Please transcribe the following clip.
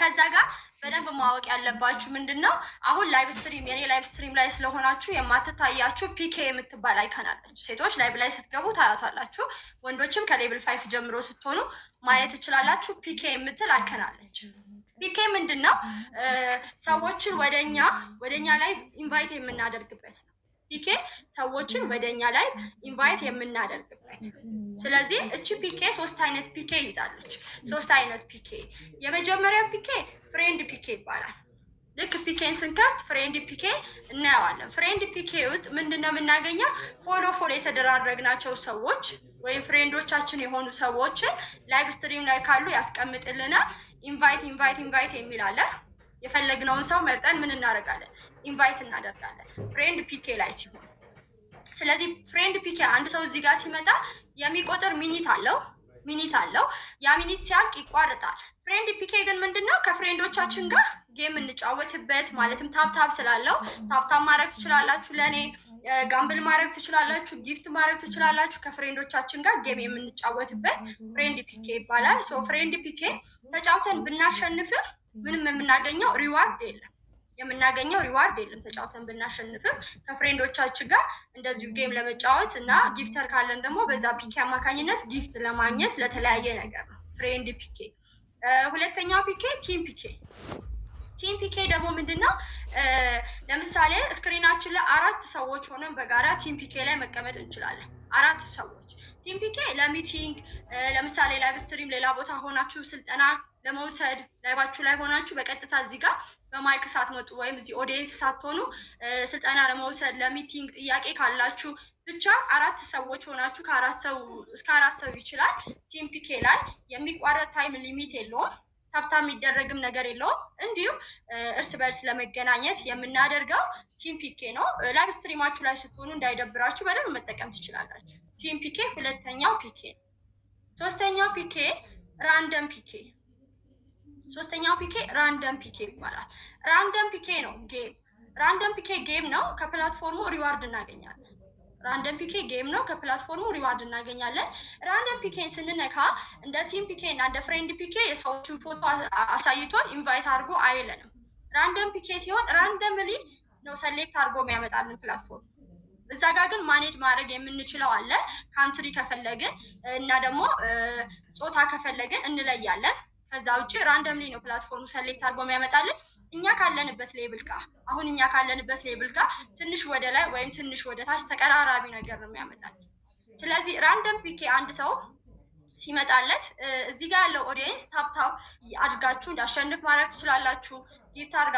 ከዛ ጋር በደንብ ማወቅ ያለባችሁ ምንድን ነው፣ አሁን live stream የኔ live stream ላይ ስለሆናችሁ የማትታያችሁ PK የምትባል icon አለች። ሴቶች live ላይ ስትገቡ ታያቷላችሁ። ወንዶችም ከ level 5 ጀምሮ ስትሆኑ ማየት ትችላላችሁ። PK የምትል icon አለች። PK ምንድን ነው? ሰዎችን ወደኛ live invite የምናደርግበት ነው። PK ሰዎችን ወደኛ live invite የምናደርግበት። ስለዚህ እቺ PK ሶስት አይነት PK ይዛለች። ሶስት አይነት PK። የመጀመሪያው PK friend PK ይባላል። ልክ PK ን ስንከፍት friend PK እናየዋለን። Friend PK ውስጥ ምንድን ነው የምናገኘው? Follow follow የተደራረግናቸው ሰዎች ወይም friend ኦቻችን የሆኑ ሰዎችን live stream ላይ ካሉ ያስቀምጥልናል። Invite, invite, invite የሚል አለ። የፈለግነውን ሰው መርጠን ምን እናደርጋለን? Invite እናደርጋለን። Friend PK ላይ ሲሆን፣ ስለዚህ friend PK አንድ ሰው እዚህ ጋር ሲመጣ የሚቆጥር minute አለው፣ minute አለው። ያ minute ሲያልቅ ይቋርጣል። Friend PK ግን ምንድነው? ከ friend ኦቻችን ጋር game የምንጫወትበት፣ ማለትም tap tap ስላለው tap tap ማድረግ ትችላላችሁ። ለእኔ gamble ማድረግ ትችላላችሁ፣ gift ማድረግ ትችላላችሁ። ከ friend ኦቻችን ጋር game የምንጫወትበት friend PK ይባላል። So friend PK ተጫውተን ብናሸንፍም ምንም የምናገኘው reward የለም። የምናገኘው reward የለም። ተጫውተን ብናሸንፍም ከ friend ኦቻችን ጋር እንደዚሁ game ለመጫወት እና gifter ካለን ደግሞ በዛ PK አማካኝነት gift ለማግኘት ለተለያየ ነገር ነው friend PK። ሁለተኛው PK team PK። Team PK ደግሞ ምንድን ነው? ለምሳሌ screen ኣችን ላይ አራት ሰዎች ሆነን በጋራ team PK ላይ መቀመጥ እንችላለን። አራት ሰዎች team PK ለ meeting፣ ለምሳሌ live stream ሌላ ቦታ ሆናችሁ ስልጠና ለመውሰድ live ኣችሁ ላይ ሆናችሁ በቀጥታ እዚህ ጋር በ mic ሳትመጡ ወይም እዚህ audience ሳትሆኑ ስልጠና ለመውሰድ፣ ለ meeting፣ ጥያቄ ካላችሁ ብቻ አራት ሰዎች ሆናችሁ ከአራት ሰው እስከ አራት ሰው ይችላል። Team PK ላይ የሚቋረጥ time limit የለውም። Tap tap የሚደረግም ነገር የለውም። እንዲሁም እርስ በእርስ ለመገናኘት የምናደርገው team PK ነው። Live stream ኣችሁ ላይ ስትሆኑ እንዳይደብራችሁ በደንብ መጠቀም ትችላላችሁ። Team PK ሁለተኛው PK ነው። ሶስተኛው PK random PK። ሶስተኛው PK random PK ይባላል። Random PK ነው game። Random PK game ነው። ከ platform ኡ reward እናገኛለን። Random PK game ነው። ከ platform ኡ reward እናገኛለን። Random PK ን ስንነካ እንደ team PK እና እንደ friend PK የሰዎችን ፎቶ አሳይቶን invite አድርጎ አይለንም። Random PK ሲሆን randomly ነው select አድርጎ የሚያመጣልን platform። እዛ ጋር ግን manage ማድረግ የምንችለው አለ። Country ከፈለግን እና ደግሞ ጾታ ከፈለግን እንለያለን። ከዛ ውጭ randomly ነው platform ኡ select አድርጎ የሚያመጣልን እኛ ካለንበት level ጋር፣ አሁን እኛ ካለንበት level ጋር ትንሽ ወደ ላይ ወይም ትንሽ ወደ ታች ተቀራራቢ ነገር ነው የሚያመጣልን። ስለዚህ random PK አንድ ሰው ሲመጣለት እዚህ ጋር ያለው audience tap tap አድርጋችሁ እንዳሸንፍ ማድረግ ትችላላችሁ። Gift አድርጋ